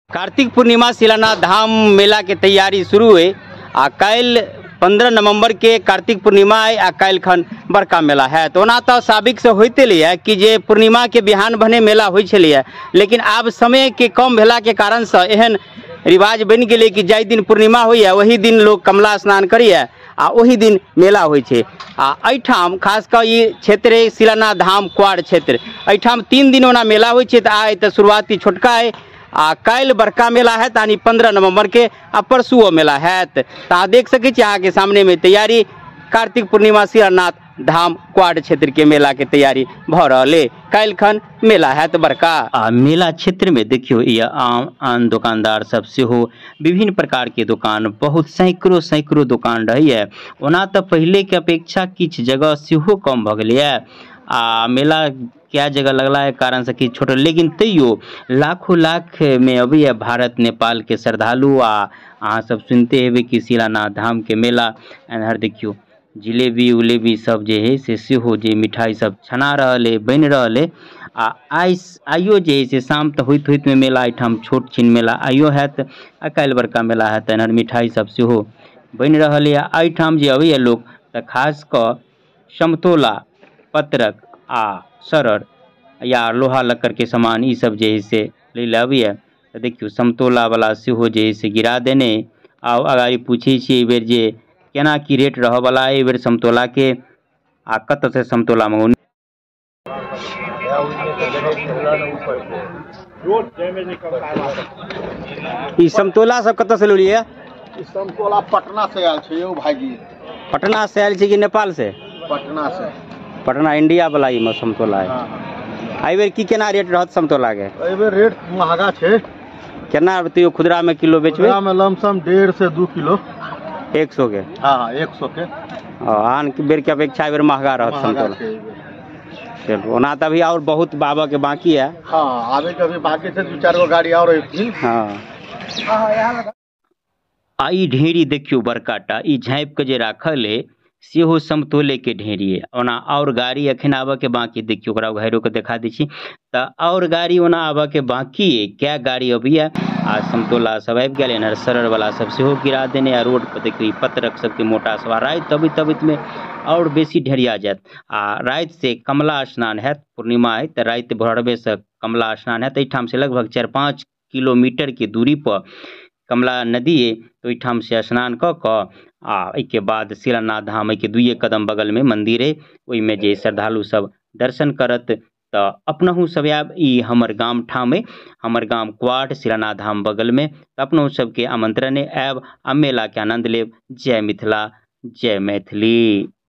कार्तिक पूर्णिमा शिलानाथ धाम मेला के तैयारी शुरू है आ काल्हि 15 नवंबर के कार्तिक पूर्णिमा है आ काल्हि खन बड़का मेला है। तो ओना तो साबिक से होते लिए कि जे पूर्णिमा के बिहान भने मेला होइ छलैए, लेकिन आब समय के कम भेला के कारण से एहन रिवाज बनि गेलै कि जाहि दिन पूर्णिमा होइए वही दिन लोग कमला स्नान करैए आ ओही दिन मेला होइ छै। आ एहिठाम खास कऽ ई क्षेत्र अइ शिलानाथ धाम क्वार क्षेत्र, एहिठाम 3 दिन ओना मेला होइ छै। तऽ आइ तऽ शुरुआती छोटका अइ आ काल्हि बड़का मेला हैत यानी 15 नवंबर के आ परसुओ मेला हैत। तऽ अहाँ देख सकै छी अहाँके सामने में तैयारी कार्तिक पूर्णिमा शिलानाथ धाम क्वाड क्षेत्र के मेला के तैयारी भऽ रहल अइ। काल्हि खन मेला हैत बड़का। आ मेला क्षेत्र में देखियौ ई आम आन दोकानदार सब सेहो विभिन्न प्रकार के दोकान, बहुत सैकड़ों सैकड़ों दोकान रहैए। ओना तऽ पहिले के अपेक्षा किछु जगह सेहो कम भऽ गेलैए आ मेला क्या जगह लगला है कारण से कि छोट, लेकिन तैयो लाखों लाख में अबैए भारत नेपाल के श्रद्धालु। आ अहाँ सब सुनते हेबै कि शिलानाथ धाम के मेला। एन्हर देखियौ जिलेबी उलेबी सब जे है से सेहो जे मिठाई सब छना रहल है, बनि रहल है। आ आइयो जे है से शाम तऽ होइत होइत में मेला एहिठाम छोट छिन मेला आइयो हैत आ काल्हि बड़का मेला हैत। एन्हर मिठाई सब सेहो बनि रहल है। एहिठाम जे अबैए लोक तऽ खास कऽ समतोला, पत्रक आ सरर या लोहा लक्कड़ के सामान ई सब जे है से लै लए अबैए। तऽ देखियौ समतोला वाला सेहो जे है से गिरा देने। आ अगाड़ी पूछै छियै एहि बेर जे केना की रेट रहऽ वाला है एहि बेर समतोला के आ कतऽ से समतोला मंगौने। ई समतोला सब कतऽ से लेलियै? ई समतोला पटना से आयल छै यौ भाईजी। पटना से आयल छै कि नेपाल से? पटना से। पटना इंडिया वाला ई समतोला है। एहि बेर की केना रेट रहत समतोला के? एहि बेर रेट महगा छै। केना तैयो खुदरा में किलो बेचबै? खुदरा में लमसम 1.5 से 2 किलो। 100 के? हाँ, 100 के। आन बेर के अपेक्षा एहि बेर महगा रहत समतोला। चलू ओना तऽ अभी और बहुत बाबा के बाकी है। हाँ, आबे के अभी बाकी छै, 2-4 गो गाड़ी और अयथिन। हाँ। आ ई ढेरी देखियौ बड़का टा, ई झाँपि के जे राखल है सेहो समतोले के ढेरी है। ओना और गाड़ी अखन आबऽ के बाकी, देखियौ ओकरा उघाइरो के देखा दै छी। तऽ और गाड़ी ओना आबऽ के बाकी है, क्या गाड़ी अबैया। आ समतोला सब आबि गेल, एन्हर सरर वाला सब सेहो गिरा देने। आ रोड पर देखियौ ई पत्रक सबके मोटा सब। आ राति अबैत अबैत में और बेसी ढेरिया जायत। आ राति से कमला स्नान हैत, पूर्णिमा है तऽ राति भोरबे से कमला स्नान हैत। एहिठाम से लगभग 4-5 किलोमीटर के दूरी पर कमला नदी है, तो ओहिठाम से स्नान कऽ कऽ आ एहिके बाद शिलानाथ धाम एहिके 2 कदम बगल में मंदिर है, ओहिमे जे श्रद्धालु सब दर्शन करत। तऽ अपनहु सब आयब, ई हमर गाम ठाम है, हमर गाम क्वाड शिलानाथ धाम बगल में। तऽ अपनहु सबके आमंत्रण है, आयब आ मेला के आनंद लेब। जय मिथिला, जय मैथिली।